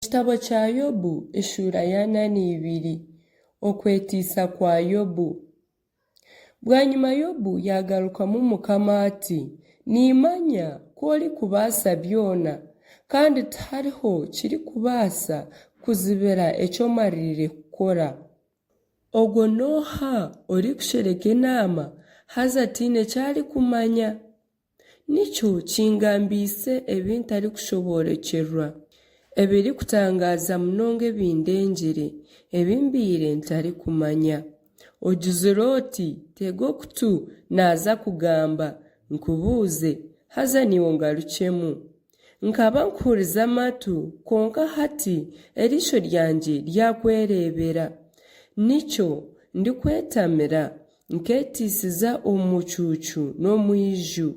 Ekitabo kya Yobu eshuura ya ana na ibiri. Okweteisa kwa Yobu. Bwanyima Yobu yaagarukamu Mukama ati, Nimmanya ku orikubaasa byona, kandi tihariho kirikubaasa kuzibira eki omaririire kukora. Ogwo n'oha orikushereka enaama, haza taine ki arikumanya? Nikyo kingambiise ebi ntarikushoboorokyerwa, ebirikutangaaza munonga ebindengire, ebi mbaire ntarikumanya. Ogizire oti, Tega okutu, naaza kugamba, nkubuuze, haza naiwe ongarukyemu. Nkaba nkuhuriza amatu, kwonka hati eriisho ryangye ryakwereebera. Nikyo ndikwetamira, nkeeteisiza omu mucuucu n'omu iju.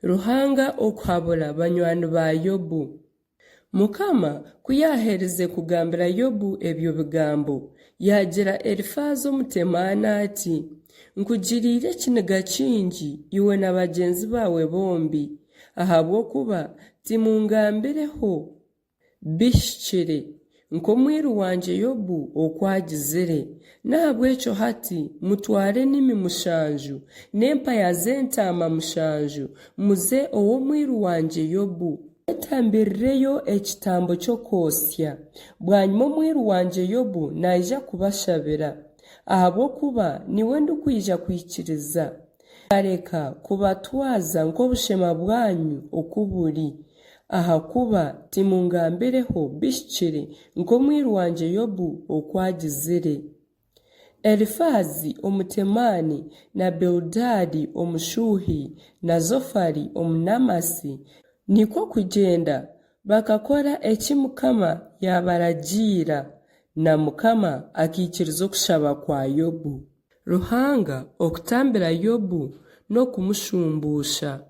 Ruhanga okuhabura banywani ba Yobu. Mukama ku yaaherize kugambira Yobu ebyo bigambo, yaagira Elifaazi Omutemaani ati, Nkugiriire ekiniga kingi iwe na bagyenzi baawe bombi, ahabw'okuba timungambireho bihikire, nk'omwiru wangye Yobu oku agizire. N'ahabw'ekyo hati mutware enimi mushanju n'empaya z'entaama mushanju, muze ow'omwiru wangye Yobu. Mwetambirireyo ekitambo ky'okwotsya. Bwanyima omwiru wangye Yobu naija kubashabira, ahabw'okuba niwe ndikwija kwikiriza, nkareka kubatwaza nk'obushema bwanyu oku buri, ahakuba timungambireho bihikire nk'omwiru wangye Yobu oku agizire. Elifaazi Omutemaani na Biludaadi Omushuuhi na Zofari Omunamasi nikwo kugyenda bakakora eki Mukama yaabaragiira, na Mukama akaikiriza okushaba kwa Yobu. Ruhanga okutambira Yobu n'okumushumbuusha.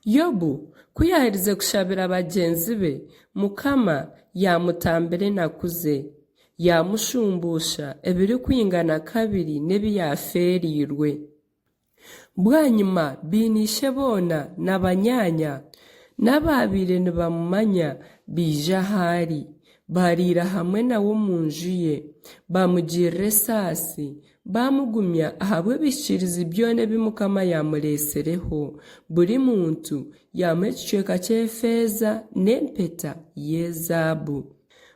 Yobu ku yaaherize kushabira bagyenzi be, Mukama yaamutambira enaku ze, yaamushumbuusha ebirikwingana kabiri n'ebi yaafeereirwe. Bwanyima baine ishe boona na banyaanya n'abaabaire nibamumanya baija ahu ari, baariira hamwe nawe omu nju ye, baamugirira esaasi, Baamugumya ahabw'ebihikiirizi byona ebi Mukama yaamureetsireho, buri muntu yaamuha ekicweka ky'efeeza n'empeta y'ezaabu.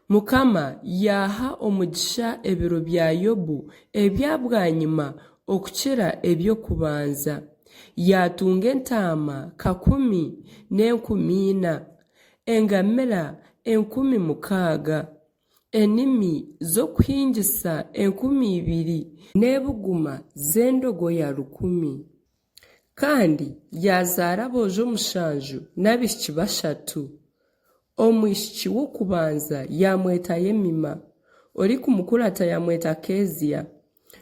Mukama yaaha omugisha ebiro bya Yobu ebya bwanyima okukira eby'okubanza. Yaatunga entaama kakumi n'enkumi ina, engamira enkumi mukaaga. Enimi z'okuhingisa 2000 n'ebuguma z'endogoya rukumi. Kandi yaazaara aboojo mushanju n'abaishiki bashatu. Omwishiki w'okubanza yaamweta Yemima, orikumukurata yaamweta Kezia,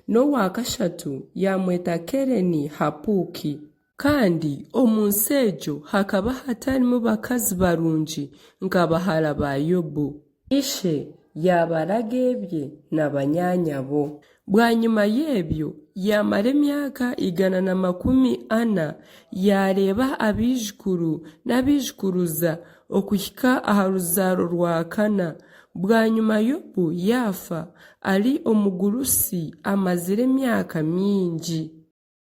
n'owa kashatu yaamweta Kereni-Hapuki. Kandi omu nsi egyo hakaba hatarimu bakazi barungi nka bahara ba Yobu. Ishe yaabaraga ebye na banyaanyabo. Bwanyima y'ebyo yaamara emyaka 140, yaareeba abaijukuru n'abaijukuruza okuhika aha ruzaaro rwa kana. Bwanyima Yobu yaafa ari omugurusi amazire emyaka mingi.